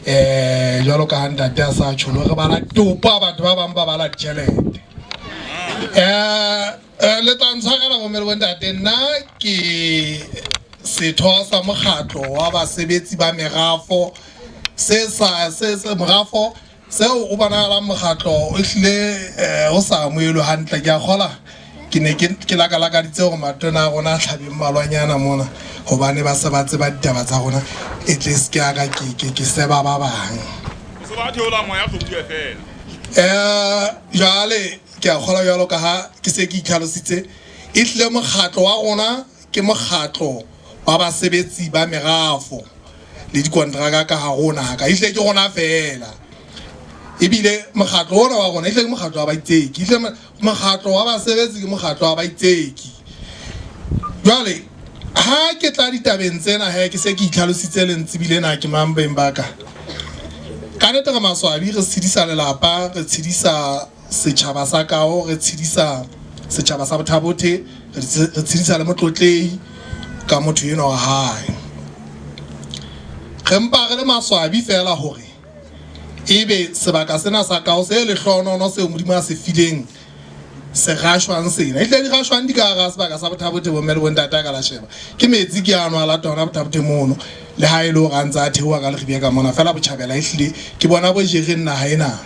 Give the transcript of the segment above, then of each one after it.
Jwalo ka ha ntate a sa tjholo, re bala topo ha batho ba bang ba bala ditjhelete. Le tla ntshwarela bomme le bontate, nna ke setho sa mokgatlo wa basebetsi ba merafo se sa se se morafo seo o bonahalang mokgatlo o hlile o sa amohelwe hantle. Ke a kgola ke ne ke lakalakaditse hore matona a rona a tlhabeng malwanyana mona, hobane ba se ba tseba ditaba tsa rona, e tle se ke aka ke seba ba bang. Jwale ke a kgola jwalo ka ha ke se ke itlhalositse, e hlile mokgatlo wa rona ke mokgatlo wa basebetsi ba merafo le dikontraka ka hare ho naha ka ehlile ke rona feela. Ebile mokgatlo ona wa rona ehlile ke mokgatlo wa baitseki, ehlile mokgatlo wa basebetsi ke mokgatlo wa baitseki. Jwale ha ke tla ditabeng tsena he, ke se ke itlhalositse le ntsebile na ke mang beng ba ka. Ka nnete re maswabi, re tshedisa lelapa, re tshedisa setjhaba sa kao, re tshedisa setjhaba sa Bothabothe, re tshedisa le motlotlehi ka motho enwa wa hae. Re mpa re le maswabi fela hore ebe sebaka sena sa kao se lehlohonono seo Modimo a se fileng se rashwang sena. Ehlile di rashwang di ka hara sebaka sa Bothabothe bomme le bontate a ka la sheba. Ke metsi ke ano a lata hona Bothabothe mono, le ha e le hore a ntse a theoha ka Leribia ka mona, fela botjhabela ehlile ke bona bo jereng naha ena.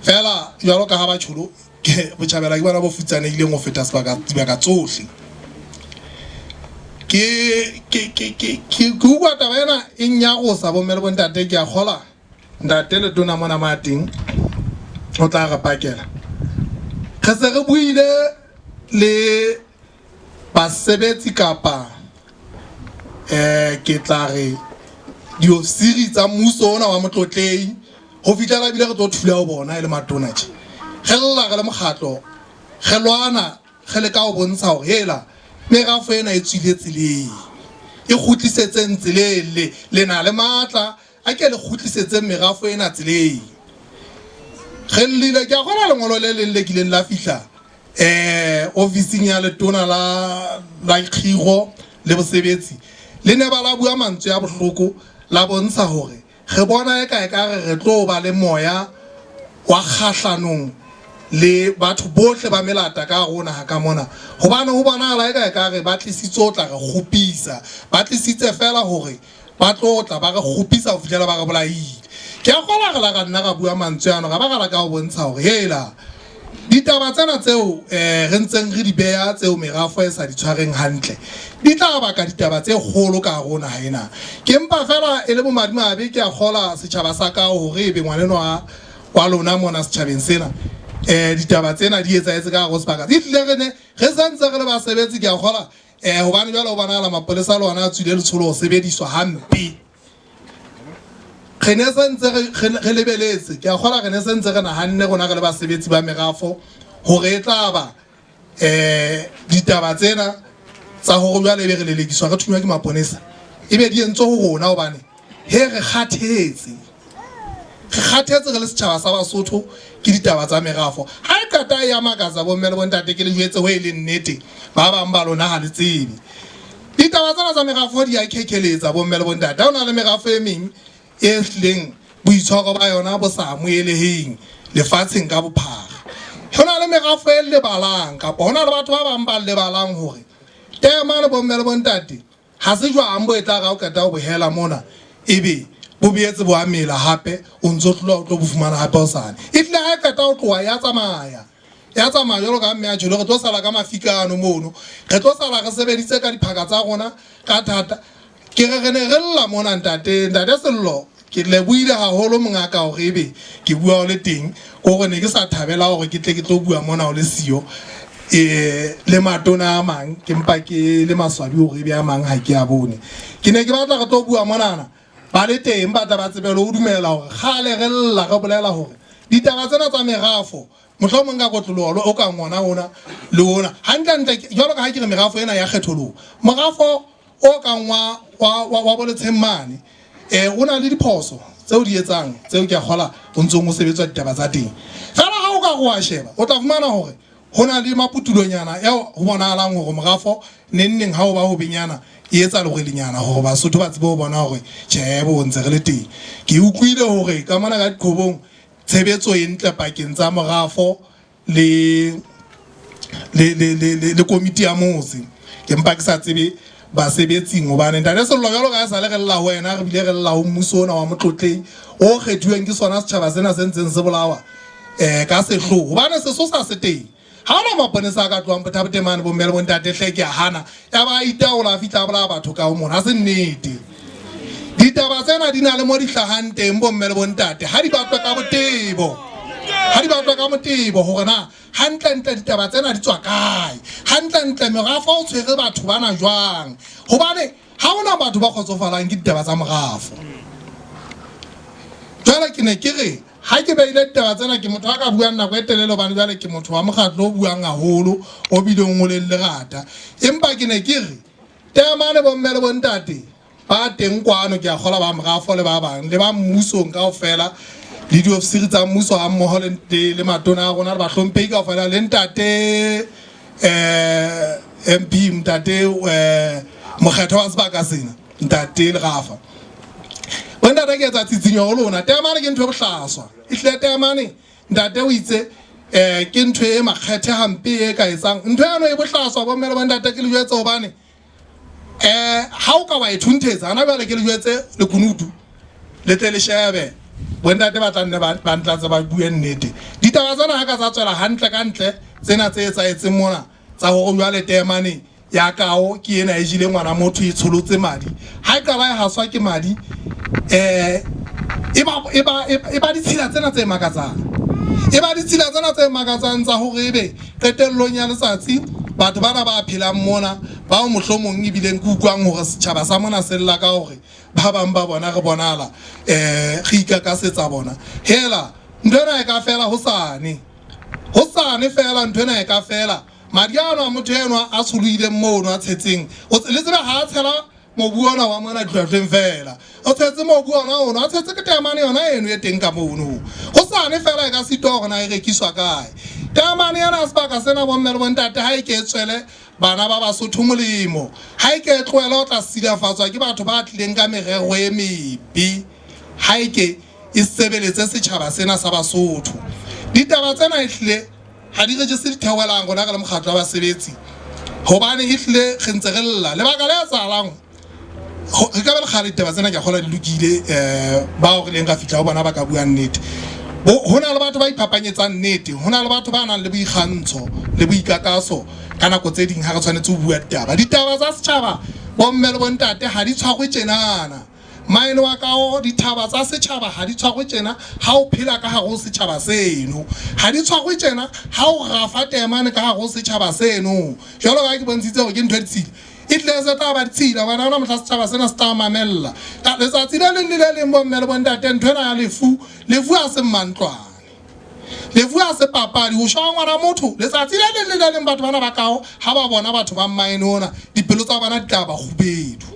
Fela jwalo ka ha ba tjholo, botjhabela ke bona bo futsanehileng ho feta sebaka dibaka tsohle. Ke ke ke ke ke utlwa taba ena e nnyarosa bomme le bontate, ke a kgola ntate le tona mona ma teng o tla re pakela. Re se re buile le basebetsi kapa ke tla re diofisiri tsa mmuso ona wa motlotlehi ho fihlela ebile re tlo thula ho bona e le matona tje. Re lla re le mokgatlo, re lwana, re leka ho bontsha hore hela merafo ena e tswile tseleng, e kgutlisetseng tseleng, le le na le matla a ke le kgutlisetseng merafo ena tseleng. Re llile, ke a kgolwa lengolo le leng le kileng la fihla ofising ya letona la la kgiro le bosebetsi, le ne ba la bua mantswe a bohloko, la bontsha hore re bona eka ekare re tlo ba le moya wa kgahlanong le batho bohle ba melata ka hare ho naha ka mona, hobane ho bonahala eka ekare ba tlisitse ho tla re kgopisa, ba tlisitse fela hore ba tlo tla ba re kgopisa ho fihlela ba re bolaile. Ke a kgolwa re la ra nna ra bua mantswe ano, ra ba ra leka ho bontsha hore hela ditaba tsena tseo re ntseng re di beha tseo merafo e sa di tshwareng hantle di tla baka ditaba tse kgolo ka hare ho naha ena. Ke mpa fela e le bomadimabe, ke a kgola setjhaba sa ka hore ebe ngwanenwa wa lona mona setjhabeng sena ditaba tsena di etsahetse ka hare ho sebaka. E hlile re ne re santse re le basebetsi, ke a kgola hobane jwale ho bonahala mapolesa le ona a tswile letsholo ho sebediswa hampe. Re ne se ntse re lebeletse, ke a kgola re ne se ntse re nahanne rona re le basebetsi ba merafo hore e tla ba ditaba tsena tsa hore jwale ebe re lelekiswa re thunywa ke maponesa ebe di entswe ho rona, hobane he re kgathetse, re kgathetse re le setjhaba sa Basotho ke ditaba tsa merafo. Ha e qeta e ya makatsa bomme le bontate, ke le jwetse ho e leng nnete, ba bang ba lona ha le tsebe. Ditaba tsena tsa merafo di a khekheletsa bomme le bontate. Ha ho na le merafo e meng e hlileng boitshwaro ba yona bo sa amoheleheng lefatsheng ka bophara. Ho na le merafo e lebalang kapa ho na le batho ba bang ba lebalang hore teemane bomme le bontate ha se jwang bo e tla re ha o qeta ho bo hela mona ebe bo boetse bo a mela hape, o ntso tloha o tlo bo fumana hape hosane. E hlile ha e qeta ho tloha ya tsamaya, ya tsamaya jwalo ka mme a tjholo, re tlo sala ka mafika ano mono, re tlo sala re sebeditse ka diphaka tsa rona ka thata. Ke re re ne re lla mona ntate, ntate Sello, ke lebohile haholo mongaka hore ebe ke bua o le teng, ke hore ne ke sa thabela hore ke tle ke tlo bua mona o le siyo le matona a mang, ke mpa ke le maswabi hore ebe a mang ha ke a bone. Ke ne ke batla re tlo bua monana ba le teng, ba tla ba tsebe le ho dumela hore kgale re lla re bolela hore ditaba tsena tsa merafo mohlomong ka kotloloho o kang ona ona le ona hantlentle jwalo ka ha ke re merafo ena ya kgetholoho, morafo o kang wa wa wa, wa Boletsheng mane o na le diphoso tseo di etsang tseo ke a kgola o ntsong o sebetswa ditaba tsa teng. Fela ha o ka re wa sheba o tla fumana hore Ho na le maputulonyana eo ho bonahalang hore morafo neng neng ha o ba hobenyana e etsa lerwelenyana hore Basotho ba tsebe ho bona hore tjhe bo ntse re le teng. Ke utlwile hore ka mona ka diqhobong tshebetso e ntle pakeng tsa morafo le le le le le, le komiti ya motse. Ke mpa ke sa tsebe basebetsing hobane ntate Sello jwalo ka sa le re lla ho wena re bile re lla ho mmuso ona wa motlotleng o kgethuweng ke sona setjhaba sena se ntseng se bolawa ka sehloho hobane sesosa se teng. Ha hona maponesa a ka tlohang Botha-Bothe mane bomme le bontate hle ke a hana ya ba a itaola a fihla a bolaya batho ka ho mona. Ha se nnete. Ditaba tsena di na le mo di hlahang teng bomme le bontate ha di batlwe ka botebo. Ha di batlwe ka motebo hore na hantlentle ditaba tsena di tswa kae. Hantlentle merafo o tshwere batho bana jwang. Hobane ha hona batho ba kgotsofalang ke ditaba tsa morafo. Jwale ke ne ke re ha ke beile ditaba tsena ke motho a ka buang nako e telele hobane jwale ke motho wa mokgatlo o buang haholo o bileng o leng lerata. Empa ke ne ke re temane bomme le bontate ba teng kwano ke a kgola ba morafo le ba bang le ba mmusong kaofela le diofisiri tsa mmuso ha mmoho le le matona a rona le bahlomphehi kaofela le ntate MP ntate mokgetho wa sebaka sena ntate Lerafa. Bontate ke etsa tsitsinyo ho lona. Temane ke ntho e bohlaswa. Ehlile temane ntate o itse ke ntho e makgethe hampe e ka etsang ntho eno e bohlaswa bomme le bontate ke le jwetse hobane ha o ka wa e thunthetsa hana jwale ke le jwetse lekunutu le tle le shebe bontate ba tla nne ba ntlatse ba bue nnete. Ditaba tsena ha ka tsa tswela hantle ka ntle tsena tse etsahetseng mona tsa hore jwale temane ya kao ke ena e jele ngwana motho e tsholotse madi. Ha e qala e haswa ke madi e ba ditshila tsena tse makatsang. E ba ditshila tsena tse makatsang tsa hore ebe qetellong ya letsatsi batho bana ba phelang mona bao mohlomong ebileng ke utlwang hore setjhaba sa mona se lla ka hore ba bang ba bona re bonala re ikakasetsa bona. Hela ntho ena e ka fela hosane. Hosane fela ntho ena e ka fela. Madi ano a motho enwa a tsholohileng mono a tshetseng. Le tsebe ha a tshela mobu ona wa mona ditlhwatlhweng fela. O tshetse mobu ona ono, a tshetse ke taemane yona eno e teng ka mono. Hosane fela e ka sitwa hore na e rekiswa kae. Taemane ena ya sebaka sena bomme le bontate ha e ke e tswele bana ba Basotho molemo. Ha e ke e tlohele ho tla silafatswa ke batho ba tlileng ka merero e mebe. Ha e ke e sebeletse setjhaba sena sa Basotho. Ditaba tsena ehlile ha di re jese ditheohelang rona re le mokgatlo wa basebetsi hobane ehlile re ntse re lla. Lebaka le etsahalang re ka ba le kgale ditaba tsena ke a kgolwa di lokile bao re leng ra fihla ho bona ba ka bua nnete. Ho na le batho ba iphapanyetsang nnete, ho na le batho ba nang le boikgantsho le boikakaso ka nako tse ding ha re tshwanetse ho bua ditaba. Ditaba tsa setjhaba bomme le bontate ha di tshwarwe tjenana. Maene wa kao dithaba tsa setjhaba ha di tshwarwe tjena ha o phela ka hare ho setjhaba seno. Ha di tshwarwe tjena ha o rafa temane ka hare ho setjhaba seno. Jwalo ka ha ke bontshitse hore ke ntho e ditshila. E tlile se tla ba ditshila hobane ha hona mohla setjhaba sena se tla mamella. Ka letsatsi le leng le le leng bomme le bontate ntho ena ya lefu, lefu ha se mmantlwane. Lefu ha se papadi, ho shwa ngwana motho letsatsi le leng le le leng batho bana ba kao ha ba bona batho ba mmaene ona dipelo tsa bona di tla ba kgubedu.